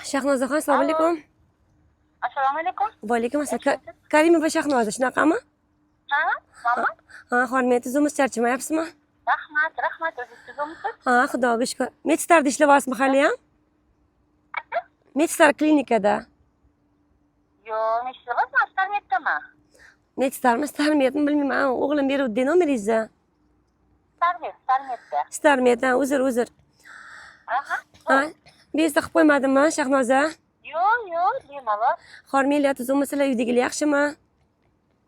Shahnozaxon, assalomu alaykum. Assalomu alaykum. Va alaykum assalom. Karimova Shahnoza, shunaqami? Ha, mama? Ha, hormang, tuzukmisiz, charchamayapsizmi? Rahmat, rahmat. O'zingiz tuzukmisiz? Ha, Xudoga shukur. Medstarda ishlayapsizmi haliyam? Medstar klinikada. Yo'q, men ishlayapman, Starmeddaman. Medstarmi, Starmedmi bilmayman. O'g'lim beruvdi nomeringizni. Starmed, Starmedda. Starmed, ha, uzr, uzr. Aha. Ha, bezovta qilib qo'ymadimmi, Shahnoza? Yo'q, yo'q, bemalol. Hormanglar, tuzukmisizlar, uydagilar yaxshimi?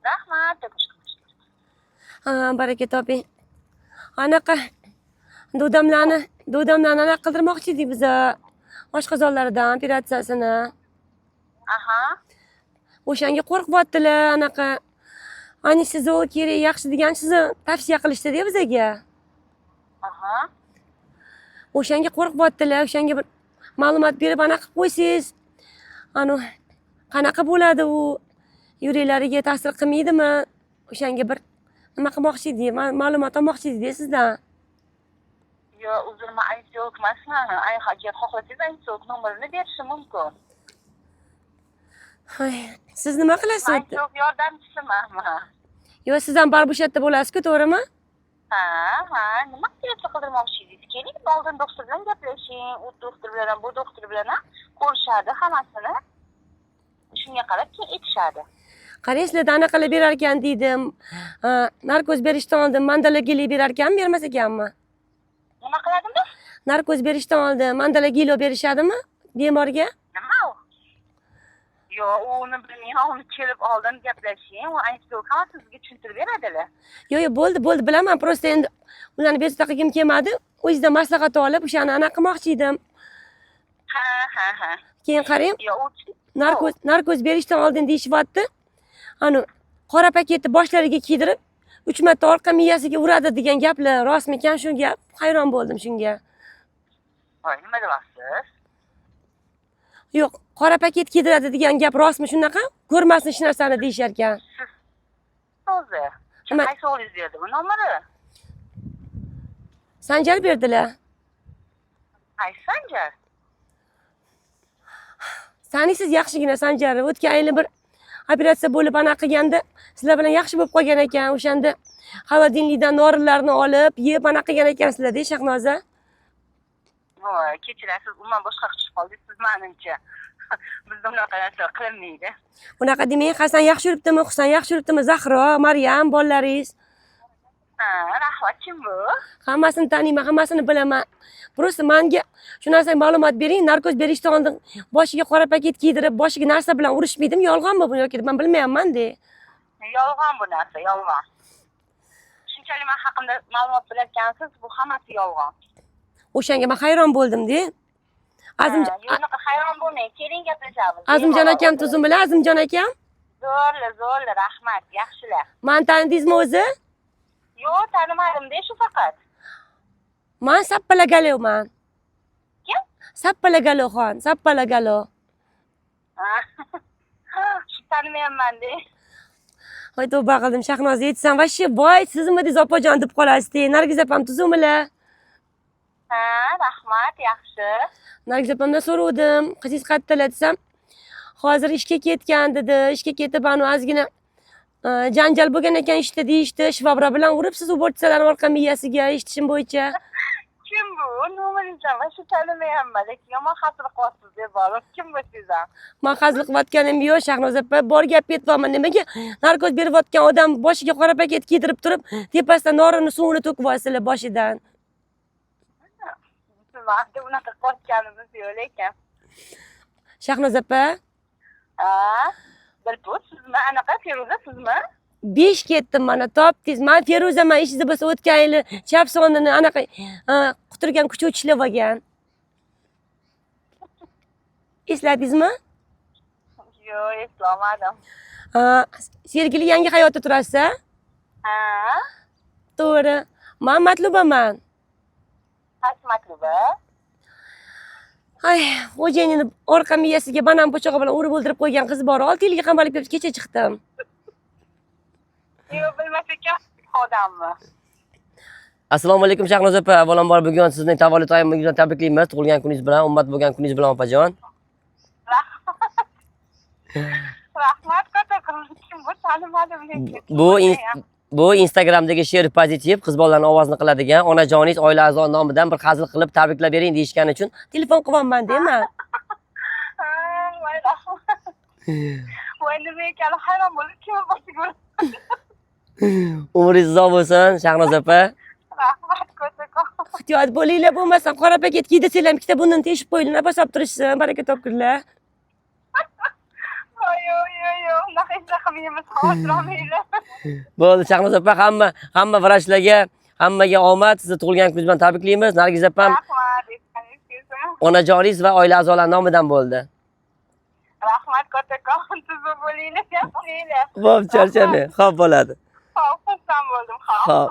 Rahmat. Ha, baraka toping. Anaqa dodamlarni anaqa qildirmoqchi edik biza. Oshqozonlaridan operatsiyasini. Aha. O'shanga qo'rqyaptilar, anaqa anesteziolog kerak, yaxshi degan sizni tavsiya qilishdi-da bizaga. Aha. O'shanga qo'rqyaptilar, o'shanga bir ma'lumot berib anaqa qilib qo'ysangiz, anu qanaqa bo'ladi u, yuraklariga ta'sir qilmaydimi? O'shanga bir nima qilmoqchi edik, ma'lumot olmoqchi edik sizdan. Yo'q, uzr, men anesteziolog emasman. Agar xohlasangiz, anesteziolog nomerini berishim mumkin. Hay, siz nima qilasiz? Men anesteziolog yordamchisiman. Yo'q, siz ham baribir o'sha yerda bo'lasiz-ku, to'g'rimi? Ha, ha, nima operatsiya qildirmoqchi edingiz? Keling, oldin doktor bilan gaplashing. U doktor bilan ham, bu doktor bilan ham ko'rishadi hammasini. Shunga qarab keyin aytishadi. Qarang, sizlarda anaqa qilib berar ekan deydim. Ha, narkoz berishdan oldin mandala geli berar ekanmi, bermas ekanmi? Nima qiladimi? Narkoz berishdan oldin mandala gelo berishadimi bemorga? Nima u? Yo'q, uni bilmayman, uni kelib oldin gaplashing, u anesteziolog hammasi sizga tushuntirib beradilar. Yo'q, yo'q, bo'ldi, bo'ldi, bilaman. Просто endi ularni bezovta qilgim kelmadi. O'zingizdan maslahat olib, o'shani anaqa qilmoqchi edim. Ha, ha, ha. Keyin qarang, Yo'q, u narkoz berishdan oldin deyishyapti. Anu qora paketni boshlariga kiydirib, 3 marta orqa miyasiga uradi degan gaplar rostmikan shu gap? Hayron bo'ldim shunga. Voy, nima deyapsiz? Yo'q, qora paket kiydiradi degan gap rostmi shunaqa? Ko'rmasin hech narsani deyishar ekan. O'zi. Nima? Qaysi o'g'lingiz berdi bu nomeri? Sanjar berdilar. Qaysi Sanjar? Taniysiz yaxshigina Sanjarni. O'tgan yili bir operatsiya bo'lib anaqa qilganda sizlar bilan yaxshi bo'lib qolgan ekan. O'shanda холодильник dan norinlarni olib yeb anaqa qilgan ekansizlar-da, Shahnoza. Voy, kechirasiz, umuman boshqa tushib qoldingiz siz menimcha. Bizda unaqa narsa qilinmaydi. Unaqa demang, Hasan yaxshi yuribdimi, Husan yaxshi yuribdimi, Zahro, Maryam bolalaringiz? Ha, rahmat, kim bu? Hammasini taniyman, hammasini bilaman. Просто menga shu narsaga ma'lumot bering. Narkoz berishdan oldin boshiga qora paket kiydirib, boshiga narsa bilan urishmaydimi? Yolg'onmi bu yoki men bilmayapman-da. Yolg'on bu narsa, yolg'on. Shunchalik men haqimda ma'lumot bilarkansiz, bu hammasi yolg'on. O'shanga men hayron bo'ldim-da. Azimjon, Ha, yo'q, unaqa hayron bo'lmang, keling gaplashamiz. Azimjon akam tuzumlar, Azimjon akam? Zo'rli, zo'rli, rahmat, yaxshilar. Mani tanidingizmi o'zi? Yo'q, tanimadim-da shu faqat. Man Sappalagalovman. Kim? Sappalagalovxon, Sappalagalov. Ha. Shu tanimayapman-da. Voy, tavba qildim, Shahnoza aytsam, вообще, voy, sizmidingiz opajon deb qolasiz. Nargiz opam tuzukmilar? Ha, rahmat, yaxshi. Nargiz opamdan so'ravdim, qizingiz qayerdalar desam, hozir ishga ketgan dedi. Ishga ketib, anu ozgina janjal bo'lgan ekan ishda deyishdi. Швабра bilan uribsiz уборщица larni orqa miyasiga, eshitishim bo'yicha. Kim bu? Nomeringizni вообще tanimayapman, lekin yomon hazil qilyapsiz deb borib. Kim bu siz ham? Man hazil qilayotganim yo'q, Shahnoza opa, bor gap aytyapman. Nimaga narkoz berayotgan odam boshiga qora paket kiydirib turib, tepasidan norinni suvini to'kib olsizlar boshidan? Bilmadim, unaqa qilayotganimiz yo'q lekin. Shahnoza opa, Ha? Bilpus, sizmi? Anaqa Feruza sizmi? 5 ketdim, mana topdingiz. Man Feruzaman, ishingizda bo'lsa o'tgan yili chap sonini anaqa quturgan kuchuk tishlab olgan. Esladingizmi? Yo'q, eslolmadim. Ha, Sergeli yangi hayotda turasiz, a? Ha? To'g'ri. Man Matlubaman. Qaysi Matluba? Ay, xo'jayinini orqa miyasiga banan pichog'i bilan urib o'ldirib qo'ygan qiz bor. 6 yilga qamalib kelib, kecha chiqdim. Yo'q, bilmas ekan odammi. Assalomu alaykum, Shahnoza opa. Avvalambor bugun sizni tavallud oyingiz bilan tabriklaymiz. Tug'ilgan kuningiz bilan, omad bo'lgan kuningiz bilan, opajon. Rahmat kattakon. Kim bu, tanimadim lekin. Bu Instagramdagi Sher Pozitiv, qiz bolalarni ovozini qiladigan onajoningiz oila a'zo nomidan bir hazil qilib tabriklab bering deyishgani uchun Telefon qilyapman deyman. Ha, voy rahmat. Voy, nima ekan, hayron bo'lib kim bosib. Umringiz uzoq bo'lsin, Shahnoz opa. Rahmat kattakon. Ehtiyot bo'linglar, bo'lmasam qora paket kiydirsanglar ham ikkita bundan teshib qo'yinglar, nafas olib turishsin, baraka topkurlar. Voy, yo'q, yo'q, yo'q, unaqa ishlar qilmaymiz, xavotir olmanglar. Bo'ldi, Shahnoz opa, hamma vrachlarga, hammaga omad. Sizni tug'ilgan kuningiz bilan tabriklaymiz. Nargiz opam Rahmat, aytganingiz kelsin. onajoningiz va oila a'zolari nomidan bo'ldi. Rahmat kattakon, tuzuk bo'linglar, gapinglar. Xo'p, charchamang. Xo'p bo'ladi. Xo'p, xursand bo'ldim, xo'p. Xo'p.